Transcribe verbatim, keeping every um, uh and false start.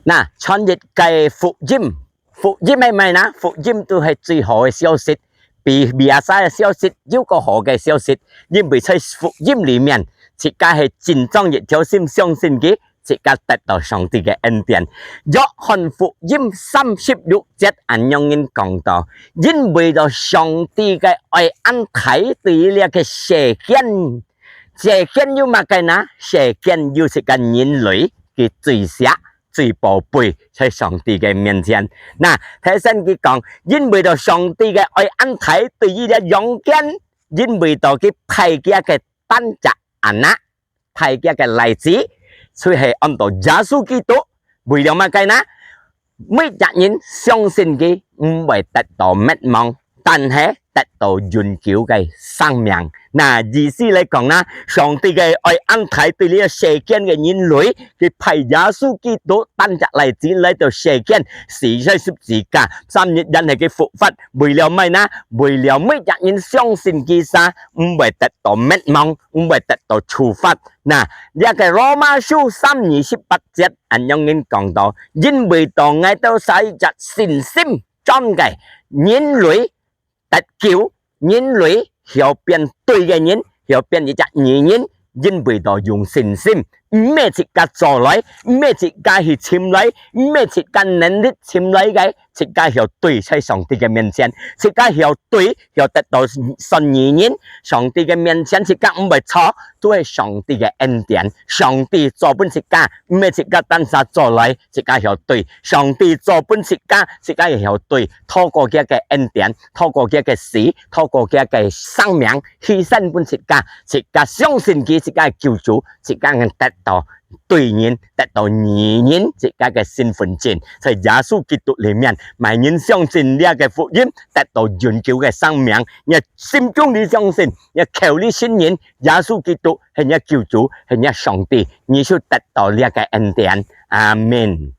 那，傳一个福音，福音係麼个呢？福音就係最好个消息，比biasa个消息又過好个消息，因為在福音裡面，自家係真正一條心相信佢，自家得到上帝个恩典。約翰福音三十六節恁樣形講到：因為到上帝个愛恁大對這个世間，世間有麼个呢？世間有自家人類，佢最惜、最寶貝在上帝个面前。那，頭先佢講，因為到上帝个愛恁大對這陽間，因為到佢派佢个單隻anak，派佢个倈子，就係安到耶穌基督，為了麼个呢？每隻人相信佢，毋會得到滅亡，但係得到永久个生命。那意思來講呢，上帝个愛恁大對這个世間个人類，佢派耶穌基督單隻倈子來到世間，死在十字架，三日然後佢復活，為了麼个呢？為了每隻人相信佢儕，毋會得到滅亡，毋會得到處罰。那，這个羅馬書三二十八節恁樣形講到：因為到𠊎兜儕一隻信心轉个，人類得救，人類曉變對个人，曉變一隻義人，因為到用信心，毋係自家做來，毋係自家去尋來，毋係自家能力尋來个，自家曉對在上帝个面前，自家曉對，曉得到算義人，上帝个面前自家毋會錯，都係上帝个恩典。上帝做分自家，毋係自家單儕做來，自家曉對。上帝做分自家，自家曉對。透過佢个恩典，透過佢个死，透過佢个生命，犧牲分自家，自家相信佢，自家个救主，自家能得到對人，得到義人，自家个身份證。在耶穌基督裡面，麼人相信這个福音，得到永久个生命。若心中裡相信，若口裡承認，耶穌基督係若救主，係若上帝，你就得到這个恩典。阿們。